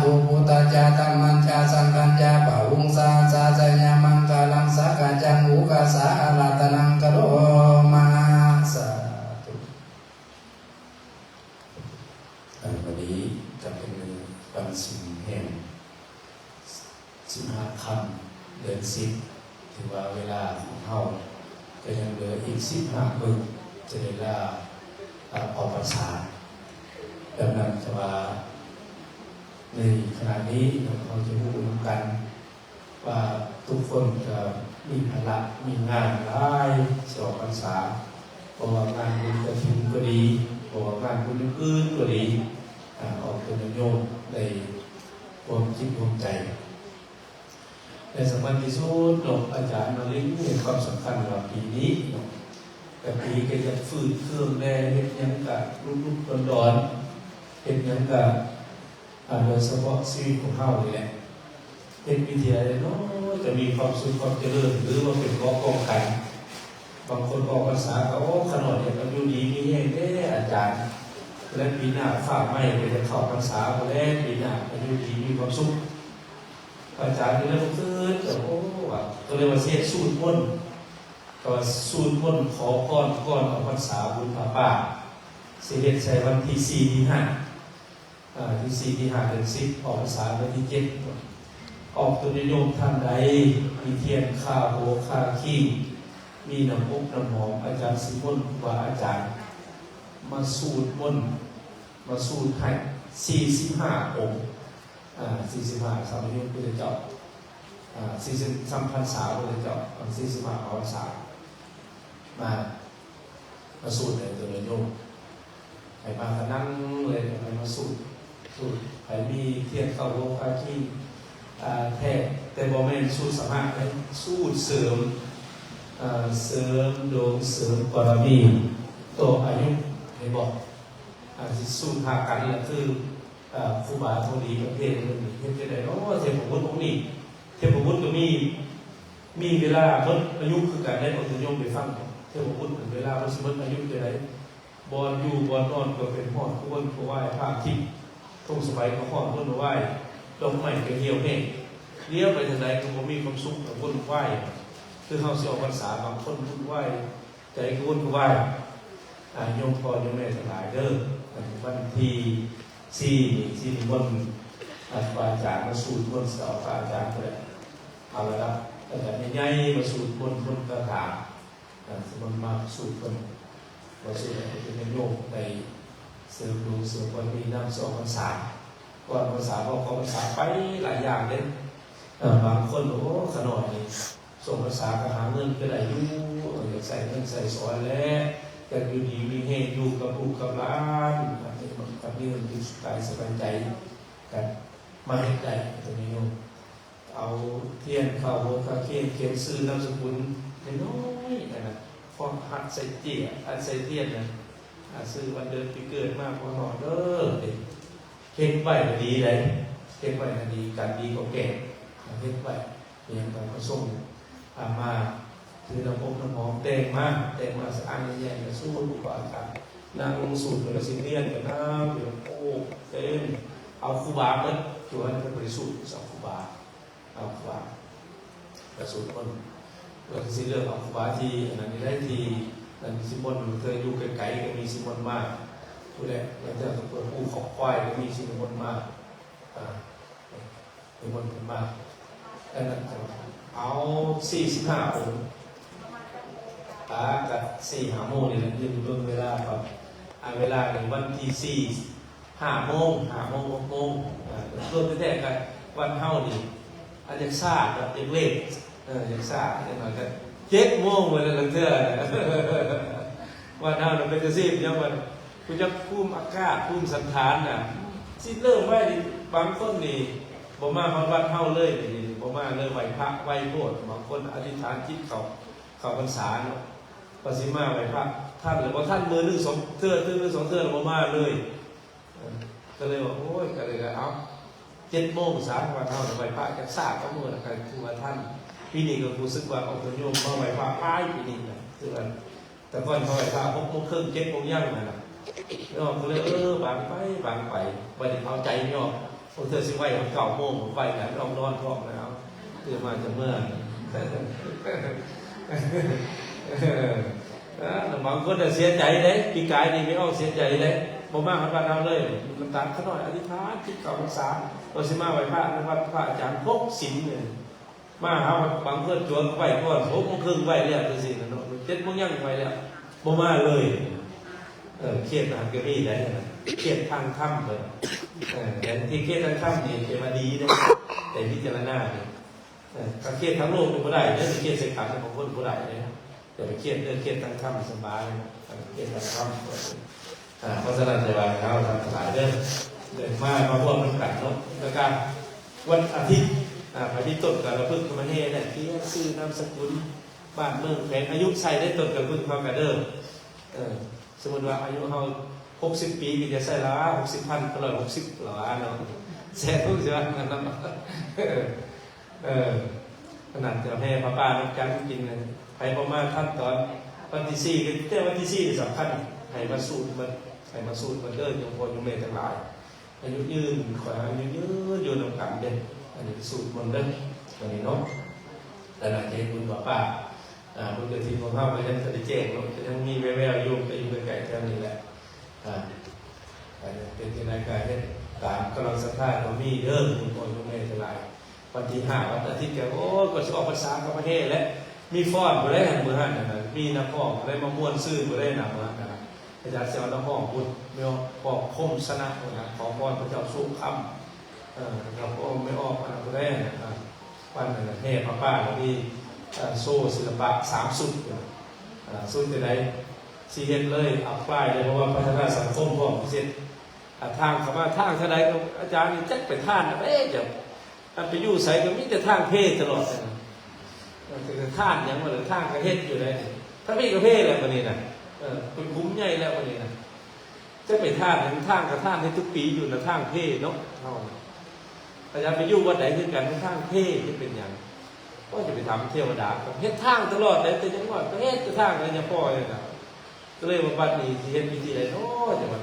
ທຸ ພຸດທັງຈະ ທຳມັງຈະ ສັງຄັງຈະ ປະວຸງສາ ສາຈະຍະມັງຄະລັງ ສາກະຈັງ ອຸກະສາ ອາລາທະນັງ ກະໂຣມາ ສາທຸ. ອັນ ວັນນີ້ກະເປັນວັນສິນແຫ່ງ ສິບຫ້າຄ່ຳເດືອນສິບ ຖືວ່າເວລາຂອງເຮົາກະຍັງເຫຼືອອີກສິບຫ້າມື້ ຈະໄດ້ລາ ອາ ອອກພັນສາ. ດັ່ງນັ້ນ ແຕ່ວ່າໃນຂະນະນີ້ເນາະ ເຮົາຈະຮູ້ນຳກັນວ່າທຸກຄົນກະມີພາລະ ມີງານຫຼາຍ ຊິອອກພັນສາ ບໍ່ວ່າງານບຸນກະຖິນກໍດີ ບໍ່ວ່າງານບຸນອື່ນໆກໍດີ ອາ ຂໍໃຫ້ໂຍມໄດ້ຮ່ວມຈິດຮ່ວມໃຈ ແລະ ສຳຄັນທີ່ສຸດເນາະ ອາຈານມາເລັງເຫັນຄວາມສຳຄັນວ່າປີນີ້ເນາະ ກະປີກະຢາກຟື້ນເຄື່ອງແດ່ ເຮັດຫຍັງກະລຸກໆດອນໆ ເຮັດຫຍັງກະ ອາ ໂດຍສະເພາະຊີວິດຂອງເຮົານີ້ແຫຼະ ເຮັດວິທີໃດເນາະ ຈະມີຄວາມສຸກຄວາມຈະເລີນ ຫຼືວ່າເປັນເກາະປ້ອງກັນ. ບາງຄົນອອກພັນສາກະ ໂອ້ ຂະນ້ອຍຢາກອາຍຸດີມີແຮງແດ່ອາຈານ ແລະ ປີໜ້າຟ້າໃໝ່ກໍຈະເຂົ້າພັນສາພຸ້ນແຫຼະ, ປີໜ້າອາຍຸດີມີຄວາມສຸກ. ອາຈານກໍເລີຍບໍ່ຄິດ ໂອ້ ວ່າ ກໍເລີຍວ່າຊິເຮັດສູດມົນ, ກໍວ່າສູດມົນຂໍພອນກ່ອນອອກພັນສາບຸນຜ້າປ່າ ຊິເຮັດໃສ່ວັນທີສີ່ ທີຫ້າ ອ່າ ທີສີ່ ທີຫ້າ ເດືອນສິບ ອອກພັນສາວັນທີເຈັດ. ອອກຕົນຍາດໂຍມທ່ານໃດມີທຽນຄາຫົວຄາຄີ້ງ ມີນ້ຳອົບນ້ຳຫອມ ອາຈານຊິມົນຄູບາອາຈານມາສູດມົນ ມາສູດໃຫ້ສີ່ສິບຫ້າອົງ ອ່າ ສີ່ສິບຫ້າ ສາມຍາດໂຍມພຸດທະເຈົ້າ ອ່າ ສີ່ສິບ ສາມພັນສາພຸດທະເຈົ້າ ສີ່ສິບຫ້າພັນສາ ມາ ມາສູດໃຫ້ຕົນຍາດໂຍມ ໃຜມາກະນັ່ງເລີຍ ໃຜມາສູດ ສູດ ໃຜມີທຽນເຂົ້າໂຮງຄາຄີ້ງ ອ່າ ແທ້ ແຕ່ບໍ່ແມ່ນສູດສະມະເດ້ ສູດເສີມ ເອີ ເສີມດວງເສີມບາລະມີຕໍ່ອາຍຸ ເຫັນບໍ່? ອ່າ ຊິສູດຫາກັນລະຄື ເອີ ຄູບາເກົາຫຼີປະເພດໜຶ່ງ ເຮັດຈັ່ງໃດເນາະ? ເທບະບຸດອົງນີ້ ເທບະບຸດກໍມີ ມີເວລາໝົດອາຍຸຄືກັນເດ້ ອອກຕົນຍາດໂຍມໄປຟັງ ເທບະບຸດເວລາມັນຊິໝົດອາຍຸຈັ່ງໃດ? ບ່ອນຢູ່ບ່ອນນອນກໍເປັນຮ້ອນ ຜູ້ຄົນກໍໄຫວ້ພະທິດ ທົ່ງສະໄບກໍຮ້ອນ ຄົນກໍໄຫວ້ ດອກໄມ້ກໍຫ່ຽວແຫ້ງ ລຽວໄປທາງໃດກໍບໍ່ມີຄວາມສຸກ ຄົນໄຫວ້ ຄືເຮົາຊິອອກພັນສາ ບາງຄົນວຸ່ນວາຍ ໃຈກະວົນກະວາຍ. ອາ ໂຍມພໍ່ໂຍມແມ່ທັງຫຼາຍເດີ ວັນທີສີ່ນີ້ຊິນິມົນ ອາ ຄູບາອາຈານມາສູດມົນ ສາວພະອາຈານພຸ້ນແຫຼະ ເອົາລະດັບອາຈານໃຫຍ່ໆມາສູດມົນ ມົນຄາຖາ ອາ ຊິມົນມາສູດເພິ່ນ ມາສູດໃຫ້ເປັນໂຍມໄດ້ເສີມດວງເສີມບາລະມີນຳສອງພັນສາ ກ່ອນພັນສາ ເພາະກ່ອນພັນສາໄປຫຼາຍຢ່າງເດ້ ອາ ບາງຄົນ ໂອ້ ຂະນ້ອຍນີ້ ຊ່ວງພັນສາກໍຫາເງິນກໍໄດ້ຢູ່ ເອີ ຢາກໃຊ້ເງິນໃຊ້ສອຍແຫຼະ ຢາກຢູ່ດີມີແຮງ ຢູ່ກັບລູກກັບຫຼານ ກັບມີເງິນຢູ່ກາຍສະບາຍໃຈ ກໍມາເຮັດໄດ້ ຕົວນີ້ໂຍມ ເອົາທຽນເຂົ້າຫົວຄາຄີ້ງ ຂຽນຊື່ນາມສະກຸນນ້ອຍໆ ອັນນັ້ນ ພວກຮັດໃສ່ເຈ້ຍ ອັດໃສ່ທຽນນະ ອາ ຊື່ວັນເດືອນປີເກີດມາ ພໍ່ນ້ອງເດີ ເຮັດໄວ້ກໍດີໃດ ເຮັດໄວ້ກໍດີ ກັນດີກວ່າແກ້ ເຮັດໄວ້ ມີຫຍັງກໍມາສົ່ງ ອາ ມາ ຖືນ້ຳອົບນ້ຳຫອມ ແຕ່ງມາ ແຕ່ງມາສະອາດແຍງ ແລ້ວສູດ ຄູບາອາຈານນັ່ງສູດ ແລ້ວກໍຊິລຽນກັນນຳ ໂອ້ ເຕັມ ເອົາຄູບາເບິດ ຕົວນັ້ນເພິ່ນບໍ່ໄດ້ສູດ ເອົາຄູບາ ເອົາຄູບາ ແລ້ວສູດຄົນ ແລ້ວກໍຊິເລືອກເອົາຄູບາທີ່ອັນນັ້ນນີ້ໄດ້ ທີ່ນັ້ນ ຊິມົນ ເທື່ອຢູ່ໄກໆກໍມີຊິມົນມາ ຜູ້ໃດ ລາງເທື່ອກໍເປີດປູຂອກຄວາຍກໍມີຊິນິມົນມາ ອ່າ ນິມົນເພິ່ນມາ ອັນນັ້ນເອົາສີ່ສິບຫ້າອົງ ອ່າ ກະສີ່ຫ້າໂມງນີ້ແຫຼະ ຢືນເບິ່ງເວລາກ່ອນ ອ່າ ເວລານີ້ວັນທີສີ່ ຫ້າໂມງ ຫ້າໂມງ ຫົກໂມງ ເອີ ໂດຍແທ້ໆ ກະວັນເຮົານີ້ ອາດຢາກຊ້າເນາະ ຢາກເລດ ເອີ ຢາກຊ້າ ຢ່າງໜ້ອຍກະເຈັດໂມງໄວ້ແລ້ວ ລາງເທື່ອນະ ວັນເຮົານະເປັນຈັ່ງຊີ້ ຍາມວັນ ຜູ້ຈັກພູມອາກາດ ພູມສັນຖານນະ ຊິເລີ່ມໄວນີ້ ບາງຄົນນີ້ບໍ່ມາຮອດວັດເຮົາເລີຍ ນີ້ ບໍ່ມາເລີຍ ໄຫວ້ພະໄວໂພດ ບາງຄົນອະທິຖານຈິດເຂົ້າ ເຂົ້າພັນສາເນາະ ວ່າຊິມາໄຫວ້ພະ ທັນແລ້ວບໍ່ທັນ ມື້ໜຶ່ງສອງເທື່ອ ຕື່ນໜຶ່ງສອງເທື່ອແລ້ວບໍ່ມາເລີຍ ເອີ ກໍເລີຍວ່າ ໂອ້ຍ ກໍເລີຍວ່າ ເອົາ ເຈັດໂມງຊະ ວັນເຮົາໄຫວ້ພະຈັກຊາກວ່າມື້ນະ ກໍຖືວ່າທັນ. ປີນີ້ກໍຮູ້ສຶກວ່າອອກໂຍມມາໄຫວ້ພະຫຼາຍປີນີ້ນະ ຖືວ່າ ແຕ່ກ່ອນເຮົາໄຫວ້ພະຫົກໂມງເຄິ່ງ ເຈັດໂມງຍັງຫັ້ນນະ ເນາະ ກໍເລີຍ ເອີ ບາງໄປ ບາງໄປ ບັດນີ້ເອົາໃຈເນາະ ບາງເທື່ອຊິໄຫວ້ຮອດເກົ້າໂມງ ໄຫວ້ກັນອອກນອນພ້ອມແລ້ວ ຕື່ນມາຈະເມື່ອ ເອີ ບາງຄົນນະເສຍໃຈເດ້ ປີກາຍນີ້ແມ່ອອກເສຍໃຈເດ້ ບໍ່ມາຮອດວັດເຮົາເລີຍ ນ້ຳຕາຂະນ້ອຍອະທິຖານຈິດເຂົ້າພັນສາ ວ່າຊິມາໄຫວ້ພະໃນວັດພະອາຈານຫົກສິນນີ້ ມາຫາວັດບາງເພື່ອນຈວນໄຫວ້ກ່ອນ ຫົກໂມງເຄິ່ງໄຫວ້ແລ້ວ ຈັ່ງຊີ້ນະເນາະ ເຈັດໂມງຍັງໄຫວ້ແລ້ວ ບໍ່ມາເລີຍ ເອີ ຄຽດຫັ້ນກໍມີໄດ໋ ຄຽດທາງທຳເພິ່ນ ເອີ ແຕ່ທີ່ຄຽດທາງທຳນີ້ ເປັນວ່າດີເດ້ ແຕ່ພິຈາລະນານີ້ ເອີ ຖ້າຄຽດທາງໂລກນີ້ບໍ່ໄດ້ເດີ ຄຽດໃສ່ກັນ ບາງຄົນບໍ່ໄດ້ເດ້ ຢ່າໄປຄຽດເດີ ຄຽດທາງທຳສະບາຍ ຄຽດທາງທຳ ອ່າ ເພາະສະນັ້ນ ແຕ່ວ່າເຮົາທັງຫຼາຍເດີ ເດີນມາ ມາຮ່ວມນຳກັນເນາະ ແລ້ວກະວັນອາທິດ ອ່າ ໄປທີ່ຕົ້ນກາລະພຶກ ກໍມາແຫ່ແຫຼະ ຂຽນຊື່ນາມສະກຸນ ບ້ານເມືອງແຂວງ ອາຍຸໃສ່ໄດ້ຕົ້ນກາລະພຶກເຮົາກະເດີ ເອີ ສົມມຸດວ່າອາຍຸເຮົາຫົກສິບປີ ກໍຈະໃສ່ລະ ຫົກສິບພັນ ຮ້ອຍຫົກສິບລະວ່າເນາະ ແຊນ ຮູ້ສຶກວ່ານັ້ນເນາະ ເອີ ເອີ ຂະໜາດຈະແຫ່ຜ້າປ່ານຳກັນກິນນະ ໃຜບໍ່ມາທັນຕອນວັນທີສີ່ ກໍແຕ່ວັນທີສີ່ນີ້ສຳຄັນ ໃຫ້ມາສູດ ມາ ໃຫ້ມາສູດເບິ່ງເດີ ໂຍມພໍ່ໂຍມແມ່ທັງຫຼາຍ ອາຍຸຍືນ ຂໍໃຫ້ອາຍຸຍືນຢູ່ນຳກັນເດີ. ອັນນີ້ສູດເບິ່ງເດີ ອັນນີ້ເນາະ ແລ້ວໜ້າຈະເຮັດບຸນກັບປ້າ ອາ ບຸນກະຖິນຂອງເຮົາກໍຍັງຈະໄດ້ແຈ້ງເນາະ ກໍຍັງມີແວ່ວໆຢູ່ ກໍຢູ່ໃກ້ໆແຖວນີ້ແຫຼະ. ອາ ອັນນີ້ເປັນຈັ່ງໃດກໍເຮັດຕາມກຳລັງສັດທາກໍມີເດີ ໂຍມພໍ່ໂຍມແມ່ທັງຫຼາຍ. ວັນທີຫ້າ ວັນອາທິດກໍ ໂອ້ຍ ກໍຊິອອກພັນສາກໍມາແຫ່ແຫຼະ ມີຟ້ອນບໍ່ໄດ້ ມື້ຫັ້ນນະ ມີນັກຮ້ອງບໍ່ໄດ້ ມາມ່ວນຊື່ນບໍ່ໄດ້ນະ ມື້ຫັ້ນນະ ອາຈານຊິເອົານັກຮ້ອງພຸ້ນ ແມ່ອອກ ຄອມຊະນະ ນະ ຂໍພອນພະເຈົ້າໂຊກຄຳ ເອີ ແລ້ວກໍແມ່ອອກ ອັນນັ້ນຜູ້ໃດ ອັນນັ້ນ ອ່າ ວັນນັ້ນແຫ່ຜ້າປ່າ ແລ້ວມີ ເອີ ໂຊສິລະປະສາມຊຸດ ເອີ ຊຸດຈັ່ງໃດ ຊິເຮັດເລີຍ ອັບພລາຍເລີຍ ເພາະວ່າພັດທະນາສັງຄົມພ້ອມຊິເຮັດ ອາ ທາງເຂົ້າມາ ທາງເທົ່າໃດກໍ ອາຈານນີ້ຈັກໄປທາງໃດເຈົ້າ ອັນໄປຢູ່ໃສກໍມີແຕ່ທາງເພຕະຫຼອດ ເອີ ແຕ່ທາງຫຍັງວ່າ ທາງກໍເຮັດຢູ່ໃດ໋ ທາງເພກໍເພແລ້ວບັດນີ້ນະ ເອີ ເປັນຂຸມໃຫຍ່ແລ້ວບັດນີ້ນະ ຈະໄປທາງຫຍັງ ທາງກໍທາງເຮັດທຸກປີຢູ່ນະ ທາງເພເນາະ ເຮົານະ ອາຈານໄປຢູ່ວັດໃດຄືກັນ ທາງເພ ຈະເປັນຫຍັງ ກໍຈະໄປຖາມເທວະດາ ເຮັດທາງຕະຫຼອດໃດ ແຕ່ຍັງວ່າກໍເຮັດແຕ່ທາງ ແຕ່ຍັງພໍເລີຍນະ. ກໍເລີຍວ່າບັດນີ້ຊິເຮັດວິທີໃດເນາະ ຈັ່ງວ່າ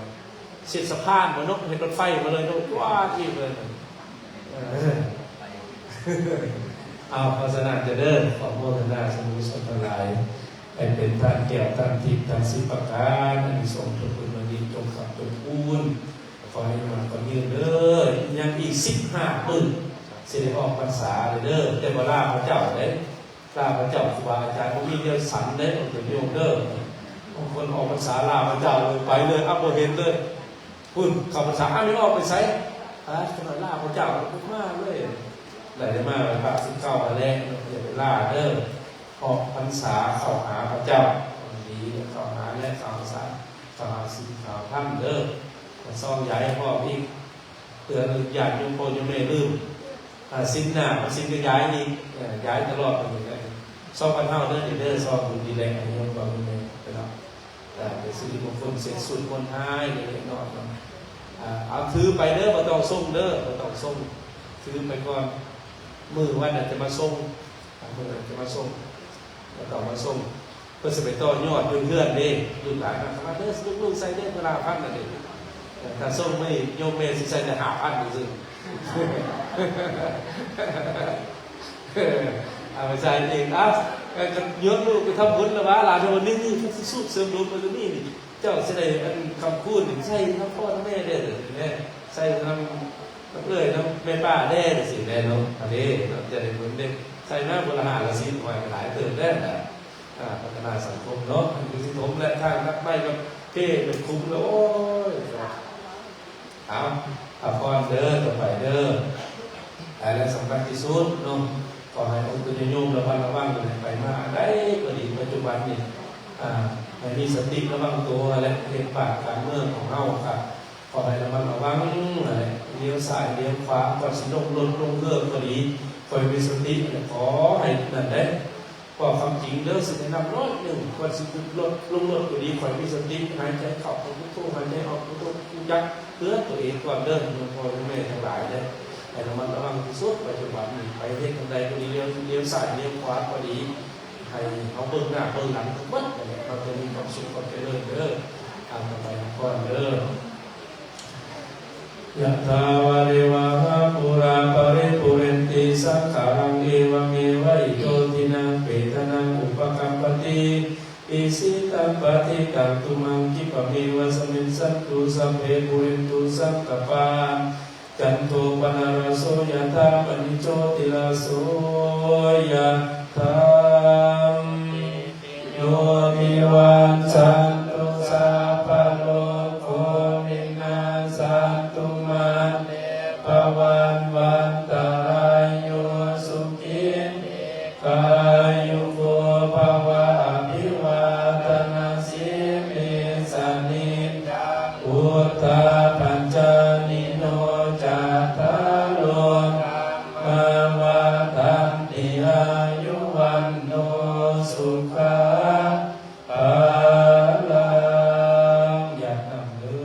ເຮັດສະພານບໍ່ເນາະ ເຮັດລົດໄຟມາເລີຍເນາະ ກວາດອີກເລີຍ ເອີ ເອົາ ເພາະສະນັ້ນເດີ ຂໍອະນຸໂມທະນາສາທຸຊົນທັງຫຼາຍ ໃຫ້ເປັນທານແກ້ວທານທິບທັງສິບປະການ ອານິສົງຜົນບຸນບັນດິດຈົ່ງຄ້ຳຈົ່ງຄູນ ຂໍໃຫ້ອາຍຸໝັ້ນຂວັນຍືນເດີ ຍັງອີກສິບຫ້າມື້ ຊິໄດ້ອອກພັນສາເດີ ແຕ່ບໍ່ລາພະເຈົ້າເດ້. ລາພະເຈົ້າ ຄູບາອາຈານບໍ່ມີແນວສັນເດ້ ໂຍມເດີ ບາງຄົນອອກພັນສາລາພະເຈົ້າເລີຍ ໄປເລີຍ ເອົາ ບໍ່ເຫັນເລີຍ ພຸ້ນ ເຂົ້າພັນສາ ເອົາ ແມ່ນອອກໄປໃສ ອາ ຂະໜ້ອຍລາພະເຈົ້າ ມາເລີຍ ໄດ້ ໄດ້ມາໄຫວ້ພະສິບເກົ້າຫັ້ນແຫຼະ ຢ່າໄປລາເດີ ອອກພັນສາເຂົ້າຫາພະເຈົ້າ ດີ ເຂົ້າຫາແລະ ເຂົ້າຫາສາ ເຂົ້າຫາສິນເຂົ້າທຳເດີ ຊອງຢາໃຫ້ພ້ອມອີກ. ເຕືອນຍາດໂຍມພໍ່ໂຍມແມ່ລືມ ອາ ສິນໜ້າ ສິນກໍຢາຍນີ້ ເອີ ຢາຍຕະຫຼອດ ເອີ ຊອງບັນເທົາເດີ ນີ້ເດີ ຊອງບຸນນີ້ແຫຼະ ໃຫ້ໂຍມພໍ່ໂຍມແມ່ເນາະ ເອີ ເປັນສິລິມົງຄົນ ເສັດສູດມົນຫາຍເລັກນ້ອຍເນາະ ອາ ເອົາຖືໄປເດີ ບໍ່ຕ້ອງສົ່ງເດີ ບໍ່ຕ້ອງສົ່ງ ຖືໄປກ່ອນ ມື້ວັນນັ້ນຈະມາສົ່ງ ມື້ນັ້ນຈະມາສົ່ງ ແລ້ວກໍມາສົ່ງ ເພິ່ນຊິໄປຕໍ່ຍອດຢູ່ເຮືອນເດ້ ລູກຫຼານມາ ເຂົ້າມາເດີ ລູກໆໃສ່ເດີ ມື້ລະພັນນະເດ້ ຖ້າສົ່ງມື້ນີ້ໂຍມແມ່ຊິໃສ່ແຕ່ຫ້າພັນຊື່ໆ ເອົາໄປໃສ່ເອງ ເອົາ ກໍຍອດລູກໄປທຳບຸນລະວ່າ ຫຼານເຮົານີ້ ນີ້ ເພິ່ນຊິສູບເສີມດົວໄປຕົວນີ້ນີ້ ເຈົ້າຊິໄດ້ອັນຄຳຄູນນີ້ ໃສ່ນຳພໍ່ນຳແມ່ເດີ ແມ່ ໃສ່ນຳ ນຳເອື້ອຍນຳແມ່ປ້າແດ່ ຈັ່ງຊີ້ແຫຼະເນາະ ອັນນີ້ເນາະ ຈະໄດ້ບຸນເດ້ ໃສ່ມາມື້ລະຫ້າລະສິບ ວ່າກໍຫຼາຍເຕີບແລ້ວນະ. ອາ ພັດທະນາສັງຄົມເນາະ ມັນຄືຊິຖົມແຫຼະ ທາງຕັດໄມ້ກັບເພເປັນຂຸມແລ້ວ ໂອ້ຍ ເອົາ ພັກຜ່ອນເດີ ຕໍ່ໄປເດີ ແລະ ສຳຄັນທີ່ສຸດເນາະ ຂໍໃຫ້ອົງຕົນຍາດໂຍມລະມັດລະວັງ ໄປມາໃດກໍດີ ປັດຈຸບັນນີ້ ອາ ໃຫ້ມີສະຕິລະວັງໂຕ ແລະ ເຮັດບ້ານການເມືອງຂອງເຮົາ ກໍ ຂໍໃຫ້ລະມັດລະວັງ ລຽວຊ້າຍລຽວຂວາ ກ່ອນຊິລົງລົດລົງເຮືອກໍດີ ຂໍໃຫ້ມີສະຕິ ຂໍໃຫ້ນັ້ນເດ້ ເວົ້າຄວາມຈິງເດີ ຊິແນະນຳໜ້ອຍໜຶ່ງ ກ່ອນຊິຂຶ້ນລົດລົງລົດກໍດີ ຂໍໃຫ້ມີສະຕິ ຫາຍໃຈເຂົ້າກໍພຸດໂທ ຫາຍໃຈອອກກໍພຸດໂທ ຮູ້ຈັກເຕືອນຕົວເອງກ່ອນເດີ ໂຍມພໍ່ໂຍມແມ່ທັງຫຼາຍເດີ ໃຫ້ລະມັດລະວັງທີ່ສຸດ ປັດຈຸບັນນີ້ ໄປເຮັດທາງໃດກໍດີ ລຽວ ລຽວຊ້າຍລຽວຂວາກໍດີ ໃຫ້ເຮົາເບິ່ງໜ້າເບິ່ງຫຼັງເບິດນັ້ນແຫຼະ ເຮົາຈະມີຄວາມສຸກຄວາມຈະເລີນເດີ ຕາມກັນໄປນຳກ່ອນເດີ. Yathā vārivahā pūrā paripūrenti sāgaraṃ, evameva ito dinnaṃ petānaṃ upakappati. Icchitaṃ patthitaṃ tumhaṃ khippameva samijjhatu, sabbe pūrentu saṅkappā, cando paṇṇaraso yathā, maṇi jotiraso yathā. Sabbītiyo vivajjantu, sabbarogo vinassatu, mā te bhavatvantarāyo, sukhī dīghāyuko bhava. Abhivādanasīlissa niccaṃ vuḍḍhāpacāyino, cattāro dhammā vaḍḍhanti: āyu vaṇṇo sukhaṃ balaṃ. ຢາກນຳເດີ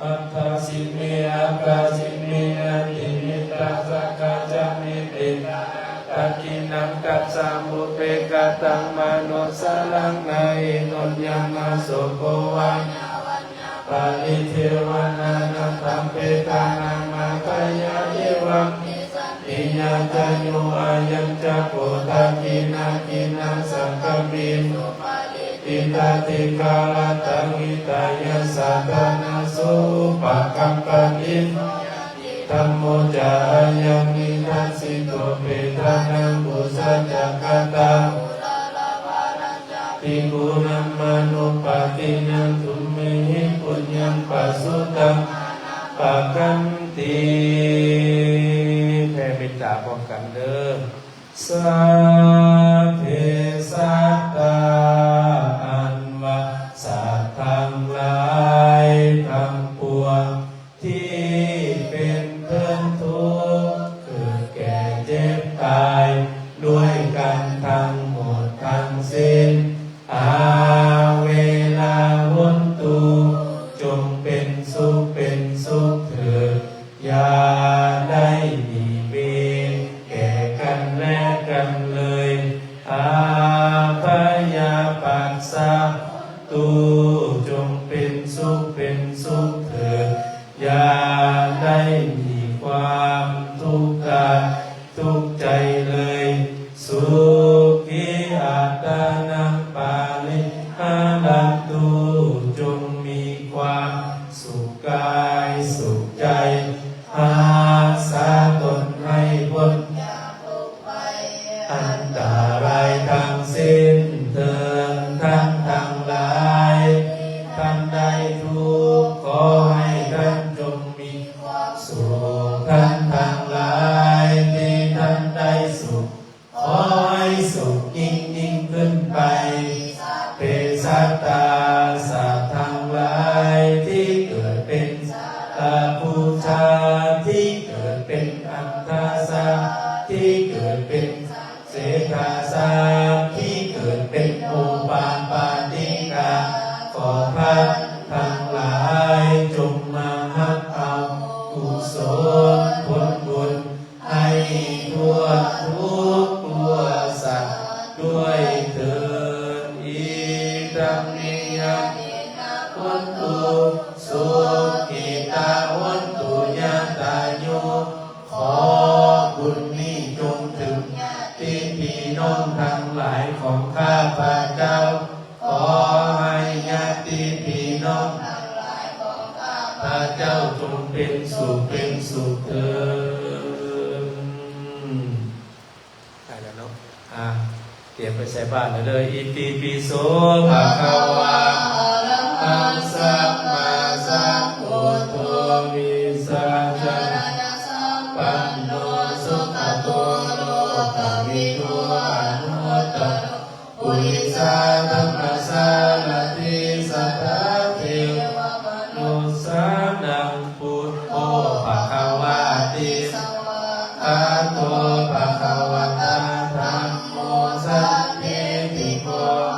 Atthāsi me akāsi me, natthimittasakhā ca me, petāna dakkhiṇaṃ dajjā, pubbe kataṃ manussaraṃ, na hi noññamāso bho, vāna vaññā ปาริเทวนานัง สัพเพทานัง มากายา เอวังเมสันติยาจายุ อายังจะโพ ทักขิณา ทินนา สังคามิ สุปาริ ติตาติคาลตัง หิตายะสาธานา โส อุปะกัมปติ ธัมโม จา อายัง นิทัสสิโต เปทานัง ปุสสะ จักขะตา อุราระวาระ ภิกขุนัง มานุปปัตตินัง ตุมเหหิ ปุญญัง ปะสุตัง ปะกันติ แผ่เมตตาพร้อมกันเด้อ สัพเพ สัตตา อันว่าสัตว์ทั้งหลายทั้งปวง ที่เป็นเพื่อนทุกข์ เกิดแก่เจ็บตาย ด้วยกันทั้งหมดทั้งสิ้น อาเวลา โหนตุ จงเป็นสุขเป็นสุขเถิด อย่าได้มีเวรแก่กันและกันเลย อาพยาปัสสะ โหนตุ จงเป็นสุขเป็นสุขเถิด อย่าได้มีความทุกข์กายทุกข์ใจเลย สุขีอัตตานัง ปาริหารันตุ จงมีความสุขกายสุขใจ รักษาตนให้พ้นจากทุกข์ภัยอันตรายทั้งสิ้นเถิด ท่านทั้งหลายที่ท่านได้ทุกข์ ขอให้ท่านจงมีความสุข ท่านทั้งหลายที่ท่านได้สุข ขอให้สุขยิ่งยิ่งขึ้นไป สัพเพสัตตา สัตว์ทั้งหลายที่เกิดเป็นสัตว์ปูชา ที่เกิดเป็นอันทาสัตว์ ที่เกิดเป็นสัตว์เศรษฐาสัตว์ ที่เกิดเป็นโอปปาติกา ขอท่านทั้งหลายจงมารับเอากุศลผลบุญ ให้ทั่วทุกทั่วสัตว์ด้วยเถิด อิทัมเม ยะเตนะ โหนตุ สุขิตา โหนตุ ยะถายุ ขอบุญนี้จงถึงญาติพี่น้องทั้งหลายของข้าพเจ้า ขอให้ญาติพี่น้องทั้งหลายของข้าพเจ้าจงเป็นสุขเป็นสุขเถิด ได้แล้วเนาะ อ่า เตรียมไปใส่บาตรแล้วเด้อ อิติปิโส ภะคะวา อะระหัง สัมมาสัมพุทโธ วิชชาญาณสัมปันโน สุขะโต โลกะวิทู อนุตตะโร ปุริสะธัมมะสารถิ สัพพะเทวะมะนุสสานัง พุทโธ ภะคะวาติ สวາ คาโต ภะคะวะตา ธัมโม สันทิฏฐิโก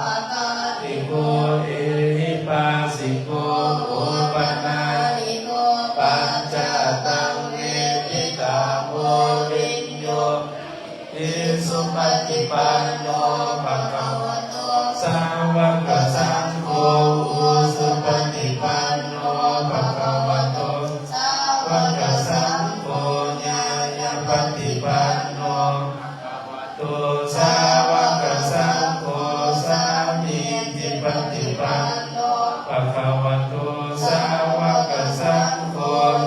อะกาลิโก เอหิปัสสิโก โอปะนายิโก ปัจจตัง เวทิตาโว วิญโญ ติ สุปะติปันโน ภะคะวะโต สาวะกะสังโฆ อุสุปะติปันโน ภะคะวะโต สาวะกะสังโฆ ญาณะปะติปันโน ภะคะวะโต สาวะกะสังโฆ สามีจิปะติปันโน ภะคะวะโต สาวะกะสังโฆ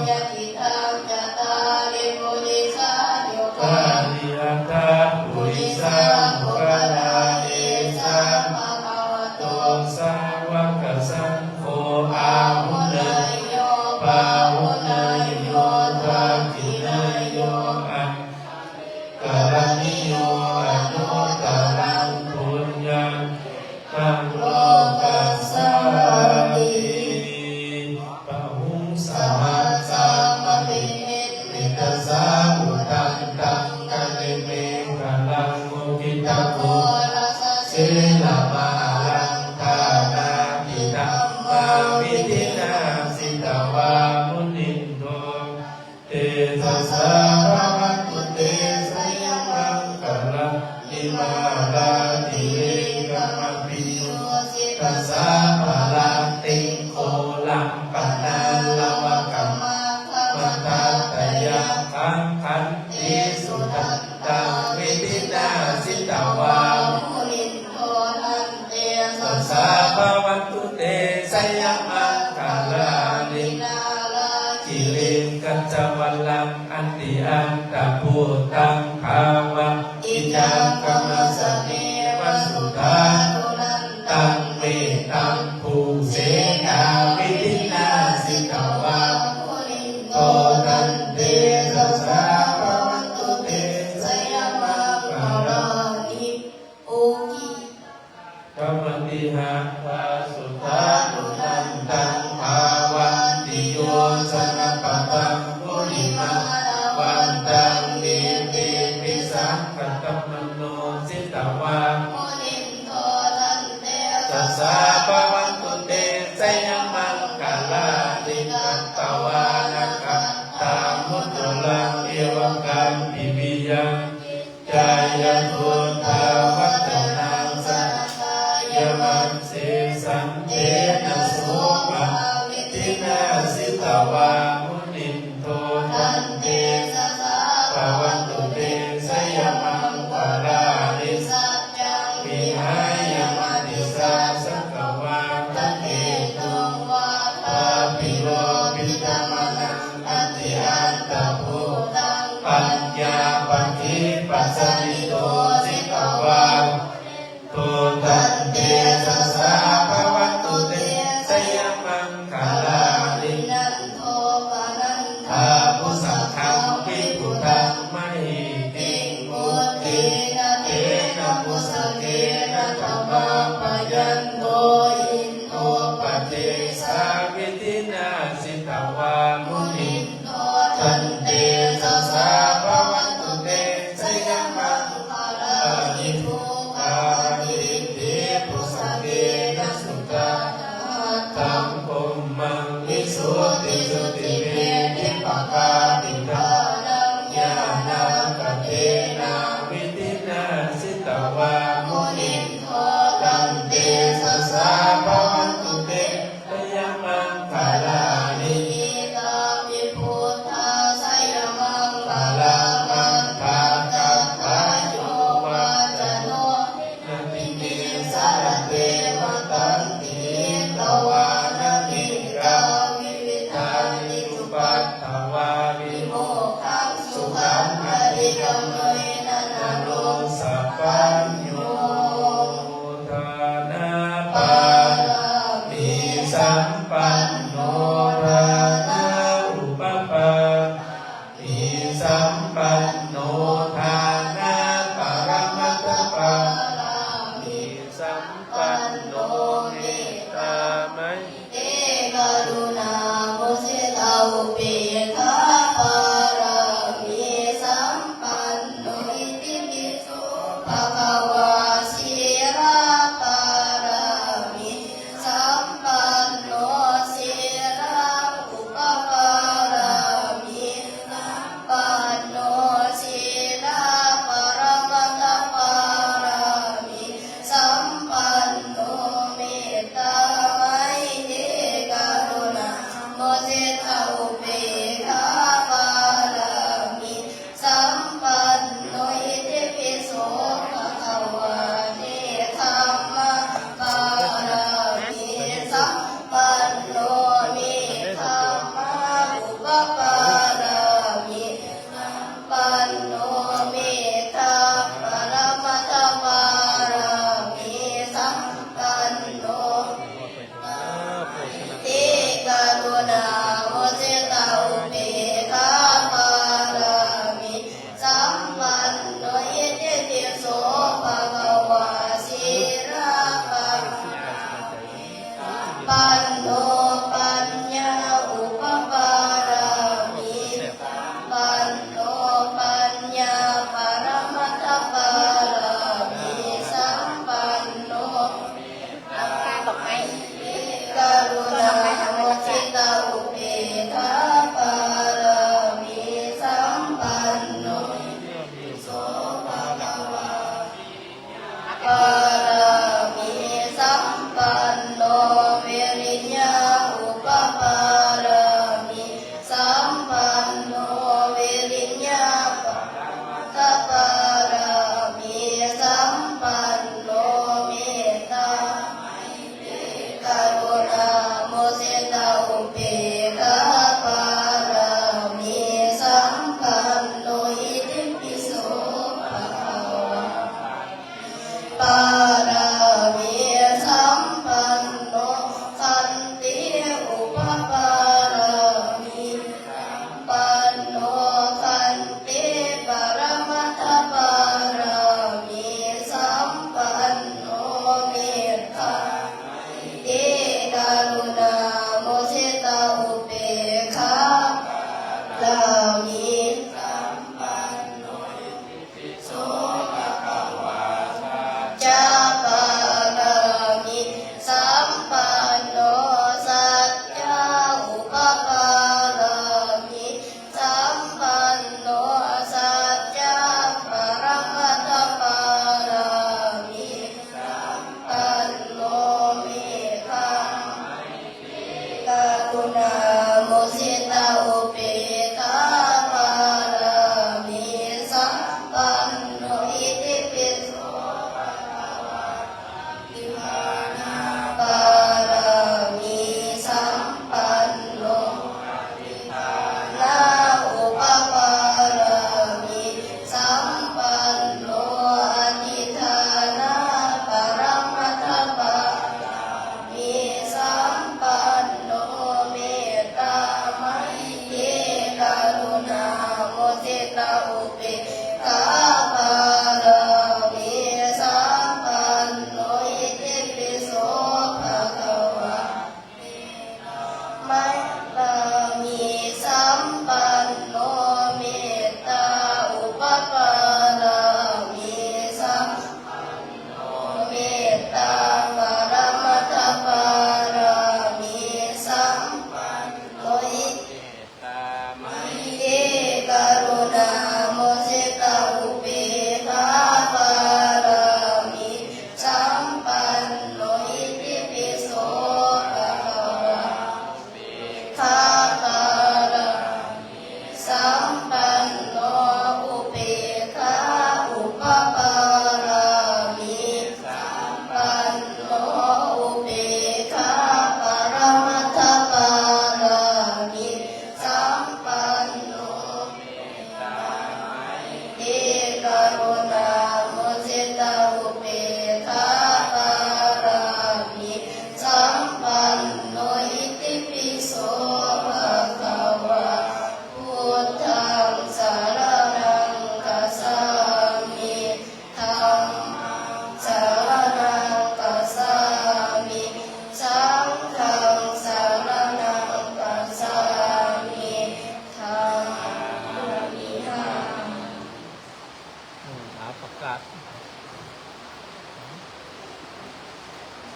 ยะติตัง จัตตาริ ปุริสายุคานิ อัตถะ ปุริสาปุคคะลา เอสัง ภะคะวะโต สาวะกะสังโฆ อาหุเนยโย ปาหุเนยโย ทักขิเนยโย อัง กะระณิโย อนุตตะรัง ปุญญัง เข ตัง โลกัสสาติ บาหุง สะหัสสัง มะติ นิมมิตะ สาหุทันตัง กะริเมฆะรัง มุขิตะ โค ระ สะ สีละมะหะรัง ทานาติธัมมา วิธินา สิตะวา มุนินโท เตจะสะ ภะวะ สุทันตัง วิธินา จิตวา มุนินโท ทันเต สัสสะ ภะวันตุเต ชยมังคลานิ นารกิริง กัจจวัลลัง อัตติอัตถะภูตัง ภาวะ กิจัง กมะสะเมวะ สุทานุนันตัง เมตัมภูเสนา วิธินา จิตวา มุนินโท ทันเต สัสสะ ภะวันตุเต ชยมังคลานิ โอกิ กมะติหะวา สุทานุนันตัง ภาวันติโยชนปะทัง มุนิมานะวันตัง อิติปิสังขะตะมะโน จิตวา มุนินโท ทันเต สัสสะ ภะวันตุเต ชยมังคลานิ กัตตวานะขัตถามุจุลัง เอวะกัมปิ วิยัง จายะ พุทธาวัจจะนัง สะกายะ มัจเจ สันเทนะ โสมะ วิธินา จิตวา มุนินโท ทันเต สัสสะ ภะวันตุเต ชยมังคลานิ สัจจัง วิหายะ มติสา สังขะวาทะเกตุง วาทาภิโรพิตะมะนัง อติอันตะภูตัง ปัญญาปะทิปัสสะนิโท จิตวา พุทธันเต สัสสะ ภะวันตุเต ชยมังคลานิ นันโทปะนันทา ภุสะกัง วิภุตัง มะหิติง พุทเทนะ เตนะ ภุสะเกนะ ทะมะปะยันโต อินโทปะเทสา วิธินา จิตวา มุนินโท ทันเต สัสสะ ภะวันตุเต ชยมังคลานิ ทุกขาทิฏฐิภุสะเกนะ สุ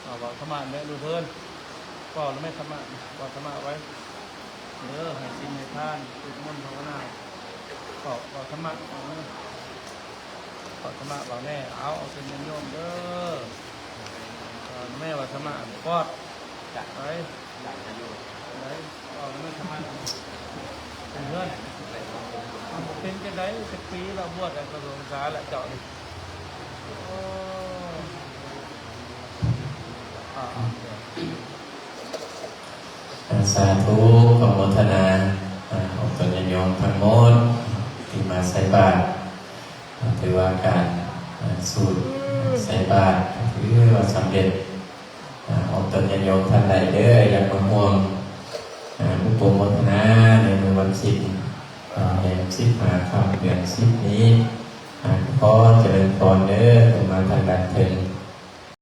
ເອົາເວົ້າທຳມະແມ່ລູກເພິ່ນ ເວົ້າແລ້ວແມ່ທຳມະ ເວົ້າທຳມະໄວ້ເດີ ໃຫ້ສິນໃຫ້ທານ ສວດມົນພາວະນາ ເວົ້າ ເວົ້າທຳມະ ເວົ້າທຳມະ ເວົ້າແນ່ ເອົາ ເອົາເປັນຍາດໂຍມເດີ ເອີ ແມ່ເວົ້າທຳມະ ປອດ ໄປ ໄດ້ ເວົ້າແລ້ວແມ່ທຳມະ ເປັນເພື່ອນ ເປັນຈັ່ງໃດ ຈັກປີລະ ບວດກະຊວງສາລະເຈົ້ານີ້? ໂອ້ ອາ ສາທຸ ອະນຸໂມທະນາ ອາ ອອກຕົນຍາດໂຍມທັງໝົດທີ່ມາໃສ່ບາດ ອາ ຖືວ່າການ ອາ ສູດໃສ່ບາດ ຖືວ່າສຳເລັດ ອາ ອອກຕົນຍາດໂຍມທ່ານໃດເດີ ຢາກມາຮ່ວມ ອາ ອະນຸໂມທະນາໃນມື້ວັນສິນ ອາ ແຮມສິບຫ້າຄ່ຳເດືອນສິບນີ້ ອາ ຂໍຈະເລີນພອນເດີ ລົງມາທາງດ້ານເທິງ